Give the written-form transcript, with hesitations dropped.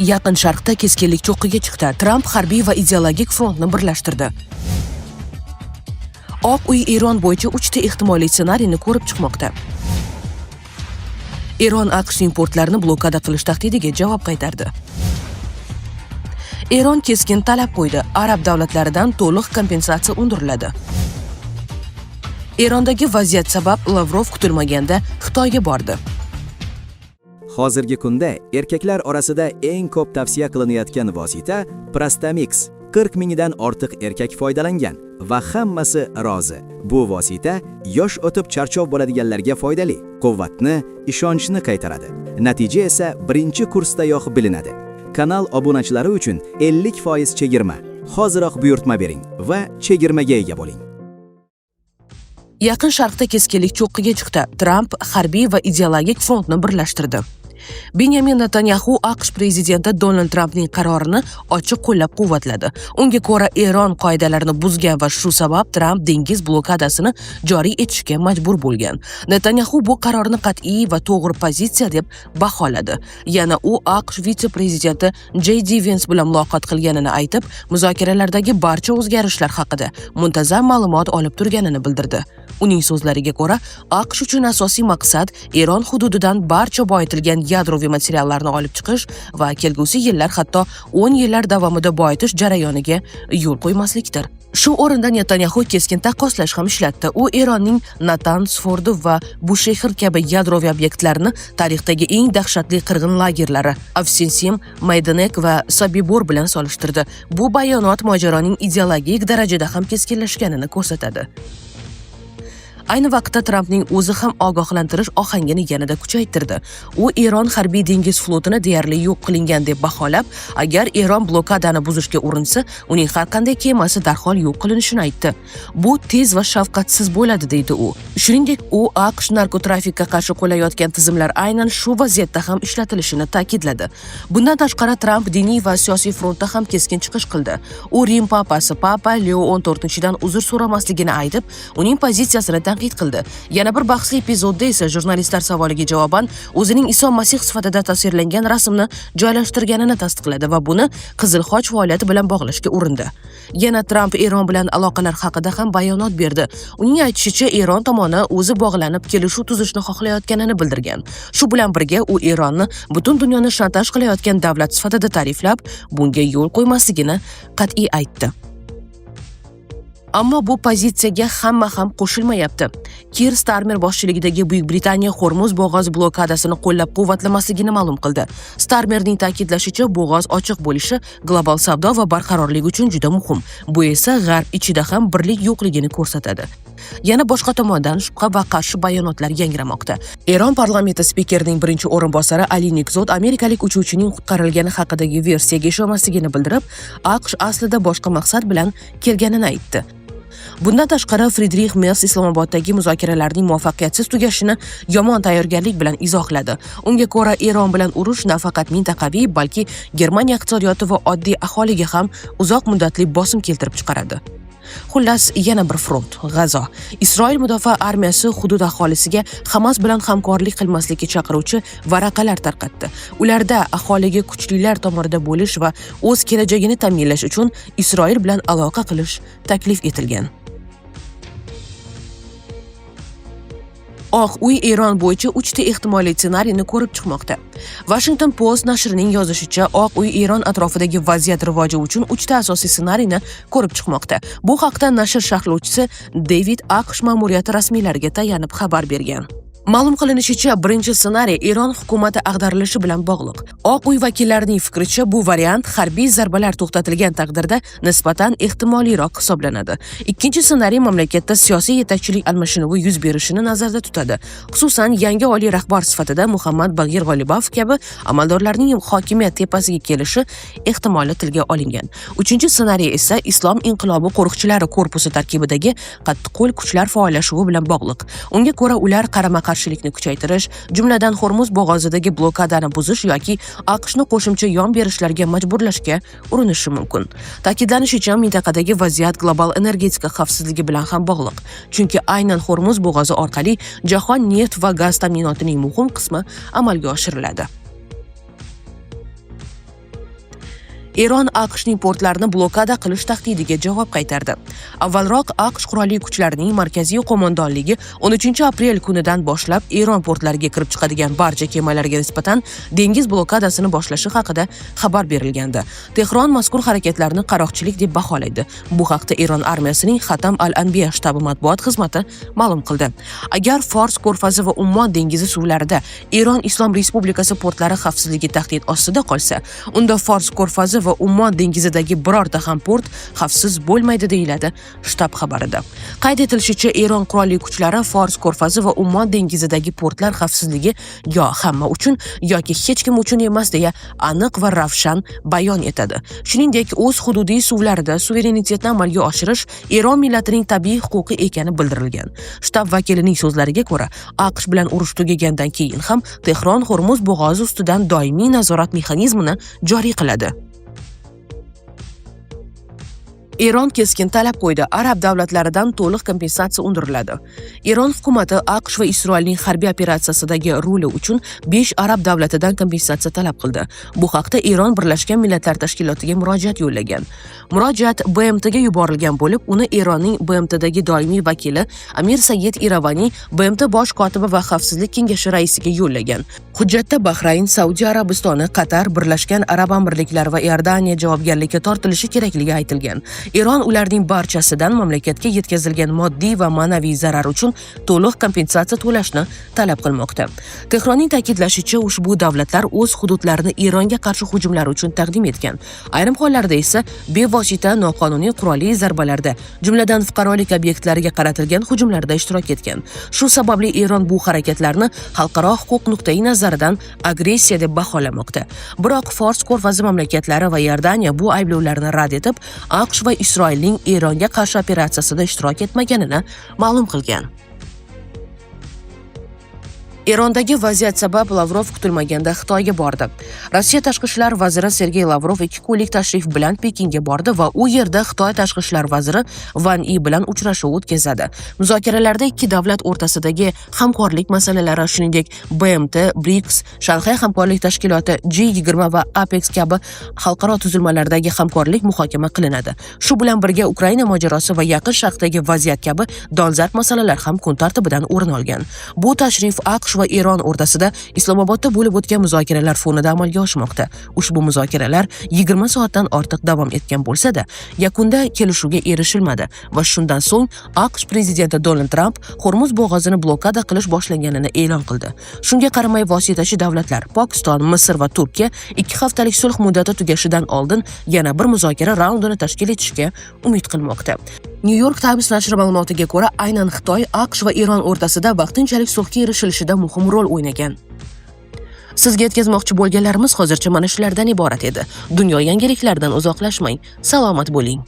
Yaqin Sharqda keskinlik cho'qqiga chiqdi. Tramp harbiy va ideologik frontni birlashtirdi. Oq uy Eron bo'yicha 3 ta ehtimoliy ssenariyni ko'rib chiqmoqda. Eron AQShning portlarini blokada qilish tahdidiga javob qaytardi. Eron keskin talab qo'ydi. Arab davlatlaridan to'liq kompensatsiya undiriladi. Erondagi vaziyat sabab Lavrov kutilmaganda Xitoyga bordi. Hozirgi kunda erkaklar orasida eng ko'p tavsiya qilinayotgan vosita Prostamix. 40 mingdan ortiq erkak foydalangan va hammasi rozi. Bu vosita yosh o'tib charchoq bo'ladiganlarga foydali, quvvatni, ishonchni qaytaradi. Natija esa birinchi kursdayoq bilinadi. Kanal obunachilari uchun 50% chegirma. Hoziroq buyurtma bering va chegirmaga ega bo'ling. Yaqin Sharqda keskinlik cho'qqiga chiqdi. Tramp harbiy va ideologik frontni birlashtirdi. Benyamin Netanyaxu AQSh prezidenti Donald Trampning qarorini ochiq qo'llab-quvvatladi. Unga ko'ra, Eron qoidalarini buzgan va shu sabab Tramp dengiz blokadasini joriy etishga majbur bo'lgan. Netanyaxu bu qarorni qat'iy va to'g'ri pozitsiya deb baholadi. Yana u AQSh vitse-prezidenti J.D. Vance bilan muloqot qilganini aytib, muzokaralardagi barcha o'zgarishlar haqida muntazam ma'lumot olib turganini bildirdi. Uning so'zlariga ko'ra, AQSh uchun asosiy maqsad Eron hududidan barcha boyitilgan yadroviy materiallarni olib chiqish va kelgusi yillar, hatto 10 yillar davomida boyitish jarayoniga yo'l qo'ymaslikdir. Shu o'rinda Netanyaxu keskin taqqoslash ham ishlatdi. U Eronning Natanz, Fordo va Bushehr kabi yadroviy obyektlarini tarixdagi eng dahshatli qirg'in lagerlari Osvensim, Maydanek va Sobibor bilan solishtirdi. Bu bayonot mojaroning ideologik darajada ham keskinlashganini ko'rsatadi. Ayni vaqtda Trampning o'zi ham ogohlantirish ohangini yanada kuchaytirdi. U Eron harbiy dengiz flotini deyarli yo'q qilingan deb baholab, agar Eron blokadani buzishga urinsa, uning har qanday kemasi darhol yo'q qilinishini aytdi. "Bu tez va shafqatsiz bo'ladi", deydi u. Shuningdek, u AQSh narkotrafikka qarshi qo'llayotgan tizimlar aynan shu vaziyatda ham ishlatilishini ta'kidladi. Bundan tashqari, Tramp diniy va siyosiy frontda ham keskin chiqish qildi. U Rim papasi Papa Leo 14 dan uzr so'ramasligini aytib, uning pozitsiyasini tanqid qildi. Yana bir bahsli epizodda esa jurnalistlar savoliga javoban o'zining Iso Masih sifatida tasvirlangan rasmni joylashtirganini tasdiqladi va buni Qizil Xoch faoliyati bilan bog'lashga urindi. Yana Tramp Eron bilan aloqalar haqida ham bayonot berdi. Uning aytishicha, Eron tomoni o'zi bog'lanib kelishuv tuzishni xohlayotganini bildirgan. Shu bilan birga u Eronni butun dunyoni shantaj qilayotgan davlat sifatida ta'riflab, bunga yo'l qo'ymasligini qat'iy aytdi. Ammo bu pozitsiyaga hamma ham qo'shilmayapti. Kir Starmer boshchiligidagi Buyuk Britaniya Hormuz bo'g'ozi blokadasini qo'llab-quvvatlamasligini ma'lum qildi. Starmerning ta'kidlashicha, bo'g'oz ochiq bo'lishi global savdo va barqarorlik uchun juda muhim. Bu esa G'arb ichida ham birlik yo'qligini ko'rsatadi. Yana boshqa tomondan shubha va qarshi bayonotlar yangramoqda. Eron parlamenti spikerining birinchi o'rinbosari Ali Nikzod amerikalik uchuvchining qutqarilgani haqidagi versiyaga ishonmasligini bildirib, AQSh aslida boshqa maqsad bilan kelganini aytdi. Bundan tashqari, Fridrix Mers Islomoboddagi muzokaralarning muvaffaqiyatsiz tugashini yomon tayyorgarlik bilan izohladi. Unga ko'ra, Eron bilan urush nafaqat mintaqaviy, balki Germaniya iqtisodiyoti va oddiy aholiga ham uzoq muddatli bosim keltirib chiqaradi. Xullas, yana bir front G'azo. Isroil mudofaa armiyasi hudud aholisiga Hamas bilan hamkorlik qilmaslikka chaqiruvchi varaqalar tarqatdi. Ularda aholiga kuchlilar tomonida bo'lish va o'z kelajagini ta'minlash uchun Isroil bilan aloqa qilish taklif etilgan. Oq uy Eron bo'yicha 3 ta ehtimoliy ssenariyni ko'rib chiqmoqda. Washington Post nashrining yozishicha, Oq uy Eron atrofidagi vaziyat rivoji uchun 3 ta asosiy ssenariyni ko'rib chiqmoqda. Bu haqda nashr sharhlovchisi David AQSh ma'muriyati rasmiylariga tayanib xabar bergan. Ma'lum qilinishicha, birinchi ssenariy Eron hukumati ag'darilishi bilan bog'liq. Oq uy vakillarining fikricha, bu variant harbiy zarbalar to'xtatilgan taqdirda nisbatan ehtimoliyroq hisoblanadi. Ikkinchi ssenariy mamlakatda siyosiy yetakchilik almashinuvi yuz berishini nazarda tutadi. Xususan, yangi oliy rahbar sifatida Muhammad Bag'ir G'olibov kabi amaldorlarning hokimiyat tepasiga kelishi ehtimoli tilga olingan. Uchinchi ssenariy esa Islom inqilobi qo'riqchilari korpusi tarkibidagi qattiqqo'l kuchlar faollashuvi bilan bog'liq. Unga ko'ra, ular qarama-qarshilikni kuchaytirish, jumladan Hormuz bo'g'ozidagi blokadani buzish yoki AQShni qo'shimcha yon berishlarga majburlashga urinishi mumkin. Ta'kidlanishicha, mintaqadagi vaziyat global energetika xavfsizligi bilan ham bog'liq. Chunki aynan Hormuz bo'g'ozi orqali jahon neft va gaz ta'minotining muhim qismi amalga oshiriladi. Eron AQShning portlarini blokada qilish tahdidiga javob qaytardi. Avvalroq AQSh qurolli kuchlarining markaziy qo'mondonligi 13-aprel kunidan boshlab Eron portlariga kirib chiqadigan barcha kemalarga nisbatan dengiz blokadasini boshlashi haqida xabar berilgandi. Tehron mazkur harakatlarni qaroqchilik deb baholaydi. Bu haqda Eron armiyasining Xatam al-Anbiya shtabi matbuot xizmati ma'lum qildi. Agar Fors ko'rfazi va Ummon dengizi suvlarida Eron Islom Respublikasi portlari xavfsizligi tahdid ostida qolsa, unda Fors ko'rfazi va Ummon dengizidagi birorta ham port xavfsiz bo'lmaydi, deyiladi shtab xabarida. Qayd etilishicha, Eron qurolli kuchlari Fors ko'rfazi va Ummon dengizidagi portlar xavfsizligi yo hamma uchun yoki hech kim uchun emas deya aniq va ravshan bayon etadi. Shuningdek, o'z hududiy suvlarida suverenitetni amalga oshirish Eron millatining tabiiy huquqi ekani bildirilgan. Shtab vakilining so'zlariga ko'ra, AQSh bilan urush tugagandan keyin ham Tehron Hormuz bo'g'ozi ustidan doimiy nazorat mexanizmini joriy qiladi. Eron keskin talab qo'ydi. Arab davlatlaridan to'liq kompensatsiya undiriladi. Eron hukumati AQSh va Isroilning harbiy operatsiyasidagi roli uchun 5 arab davlatidan kompensatsiya talab qildi. Bu haqda Eron Birlashgan Millatlar Tashkilotiga murojaat yo'llagan. Murojaat BMTga yuborilgan bo'lib, uni Eronning BMTdagi doimiy vakili Amir Said Iravani BMT bosh kotibi va Xavfsizlik kengashi raisiga yo'llagan. Hujjatda Bahrayn, Saudiya Arabistoni, Qatar, Birlashgan Arab Amirliklari va Iordaniya javobgarlikka tortilishi kerakligi aytilgan. Eron ularning barchasidan mamlakatga yetkazilgan moddiy va ma'naviy zarar uchun to'liq kompensatsiya to'lashni talab qilmoqda. Tehronning ta'kidlashicha, ushbu davlatlar o'z hududlarini Eronga qarshi hujumlar uchun taqdim etgan. Ayrim hollarda esa bevosita noqonuniy qurolli zarbalarda, jumladan fuqarolik obyektlariga qaratilgan hujumlarda ishtirok etgan. Shu sababli Eron bu harakatlarni xalqaro huquq nuqtai nazaridan agressiya deb baholamoqda. Biroq Fors ko'rfazi mamlakatlari va Iordaniya bu ayblovlarni rad etib, AQSh va Isroilning Eronga qarshi operatsiyasida ishtirok etmaganini ma'lum qilgan. Erondagi vaziyat sabab Lavrov kutilmaganda Xitoyga bordi. Rossiya tashqi ishlar vaziri Sergey Lavrov 2 kunlik tashrif bilan Pekinga bordi va u yerda Xitoy tashqi ishlar vaziri Van I bilan uchrashuv o'tkazadi. Muzokaralarda ikki davlat o'rtasidagi hamkorlik masalalari, shuningdek, BMT, BRICS, Shanxay hamkorlik tashkiloti, G20 va APEC kabi xalqaro tuzilmalardagi hamkorlik muhokama qilinadi. Shu bilan birga Ukraina mojarosi va Yaqin Sharqdagi vaziyat kabi dolzarb masalalar ham kun tartibidan o'rin olgan. Bu tashrif AQSh va Eron o'rtasida Islomobodda bo'lib o'tgan muzokaralar fonida amalga oshmoqda. Ushbu muzokaralar 20 soatdan ortiq davom etgan bo'lsa-da, yakunda kelishuvga erishilmadi va shundan so'ng AQSh prezidenti Donald Tramp Hormuz bo'g'ozini blokada qilish boshlanganini e'lon qildi. Shunga qaramay vositachi davlatlar Pokiston, Misr va Turkiya 2 haftalik sulh muddati tugashidan oldin yana bir muzokara raundini tashkil etishga umid qilmoqda. New York Times nashri ma'lumotiga ko'ra, aynan Xitoy AQSh va Eron o'rtasida vaqtinchalik sulhga erishilishidan muhim rol o'ynagan. Sizga yetkazmoqchi bo'lganlarimiz hozircha mana shulardan iborat edi. Dunyo yangiliklaridan uzoqlashmang. Salomat bo'ling.